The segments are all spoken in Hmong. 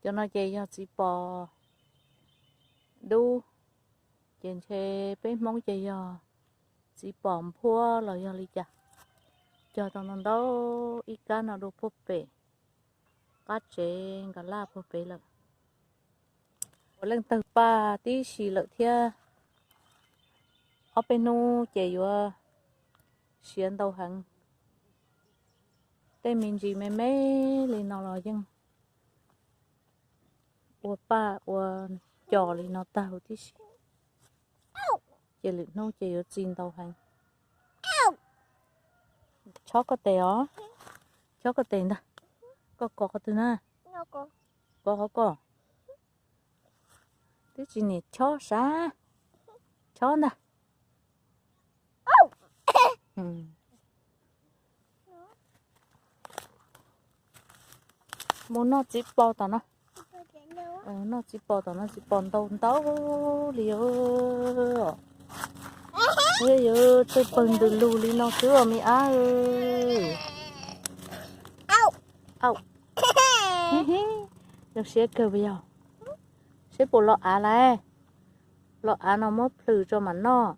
Cov no ces yog txiv pos dub, ces ntshe peb Hmoob ces yog txiv pos nphuab los yog li cas. Cog tau ntau ntau, ib kab no dua puag pem qab tsev nkawd laj puag pem lawm. Ua leej tawg paj tib si lawm thiab, ob peb hnub ces yuav siav ntau heev. Tej me ntsis me me li no los yeej ua paj ua cos li no tag huv tib si, ces lwm hnub ces yuav txi ntau heev. Chob koj tes os, chob koj tes ntag. Koj kos qhov twg na? Kos qhov koj. Twb tsis niam chob sav, chob ntag. Mus noj txiv pos tom no. Noj txiv pos tom no, txiv pos ntau ntau li os. Yog txawj pawg ntws lug li no xwb os me ab. Zoo siab kawg puas yog? Seb puas los av lawm. Los av no muab plhws tso mam noj.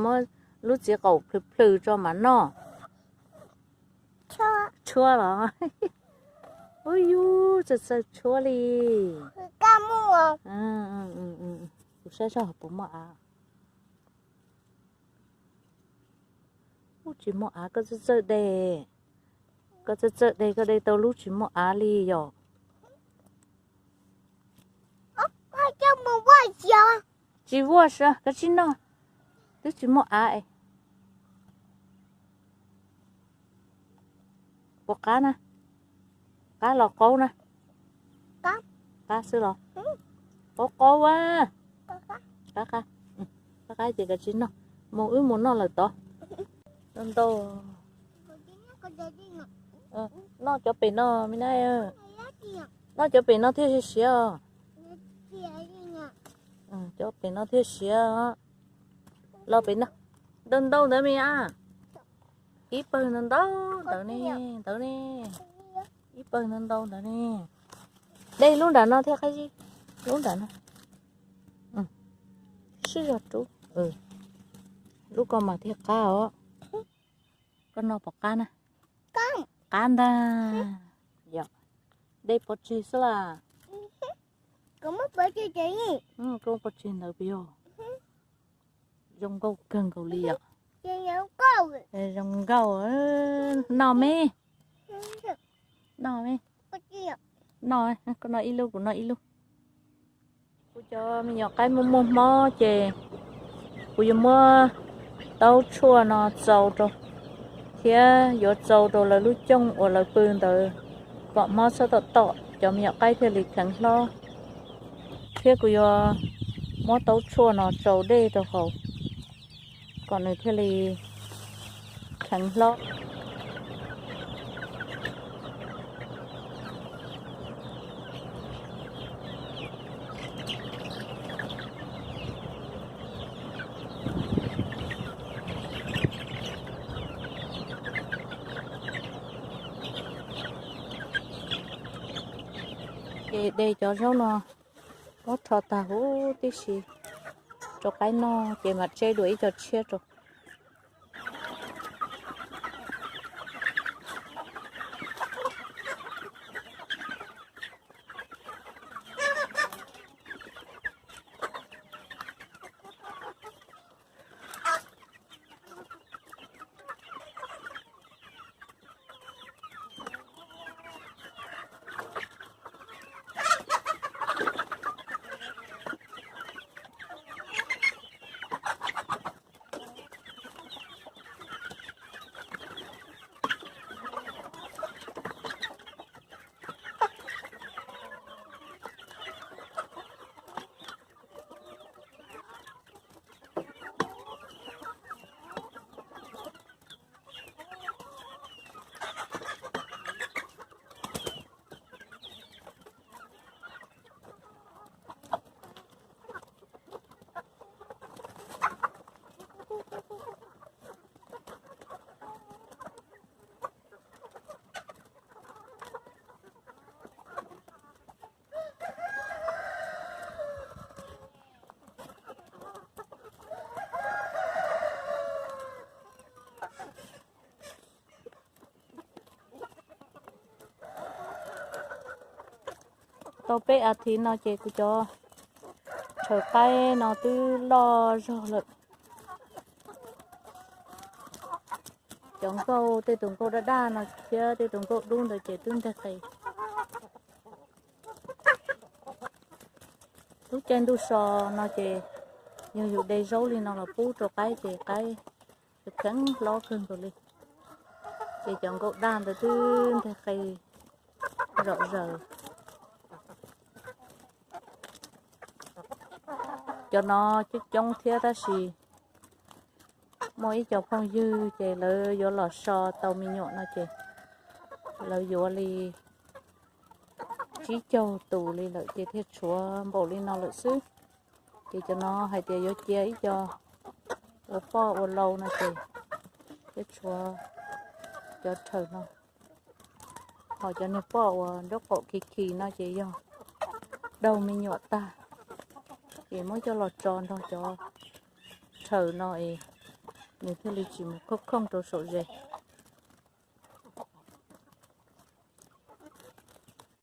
Muab lub txiv qaum plhws plhws tso mam noj. Tshuab los? Ub yus, txawj txawj tshuab li. Kuv saib seb puas muaj av. Ub, tsis muaj av, koj txawj txawj de. Koj txawj txawj de, koj de tau lub tsis muaj av li yom. Tsis vuaj sas, koj tsis noj, twb tsis muaj av es. Puas qab na? Qab los qaub na? Qab xwb los? Qaub qaub a. Qab qab, qab qab ces koj tsis noj, mus wb mus noj lawm tod. Ntau ntau. Noj cov pem no me na. Noj cov pem no thiaj siav siav os. Cov pem no thiaj siav. Los pem no. Ntau ntau ntawd me a. Ib pawg ntau ntau ntawd ne, ntawd ne. Ib pawg ntau ntau ntawd ne. Dej lub nram no thiaj qab zib, lub nram no. Sib zog rub. Lub ko mas thiaj qab os. Koj noj puas qab na? Qab ntag. Yog dej pov tseg xwb las. Koj pov tseg ntawd puas yog? Zoo nkauj kawg nkaus li yom. Zoo nkauj. Noj me, noj me, noj, koj noj ib lub kuv noj ib lub. Kuv cov me nyuam qaib muaj muaj mob ces kuv yuav muab taub tshuaj no tsau rau thiab yuav tsau rau lawv lub cooj uas lawv pw ntawd kom mob txhob tom tom cov me nyuam qaib thiaj li kheev hlob. Thiab kuv yuav muab taub tshuaj no tsau dej rau hauv kom nws thiaj li kheev hlob. Ces de cov zaub no muab rho tag huv tib si rau qaib noj ces mam tseb dua ib co tshiab rau. Tau peb as thiv no ces kuv cov rhawv qaib no twb loj zog lawm. Cov nkauj, tej tus nkauj daj daj no thiab tej tus nkauj dub ntawd ces twb nteg qis. Lub caij ntuj so no ces yog yus de zaub li no los pub rau qaib ces qaib pheej hlob kawg nkaus li. Ces cov nkauj daj ntawd twb nteg qis zom zaws. Cov no coob coob thiab tab sis muaj ib co phooj ywg ces lawv yuav los so tau me nyuam no ces lawv yuav li tsib caug tus li lawm ces thiaj tshuav npaum li no lawm xwb. Ces cov no hais tias yuav cia ib co ua poj ua lau no ces thiaj tshuav cov rhawv no. Ho cov niag poj uas nraub qaum khi khi no ces yog daug me nyuam tag, ces muab coj los tso nrog cov rhawv no es nws thiaj li tsis mus khooj khooj rau saum zes.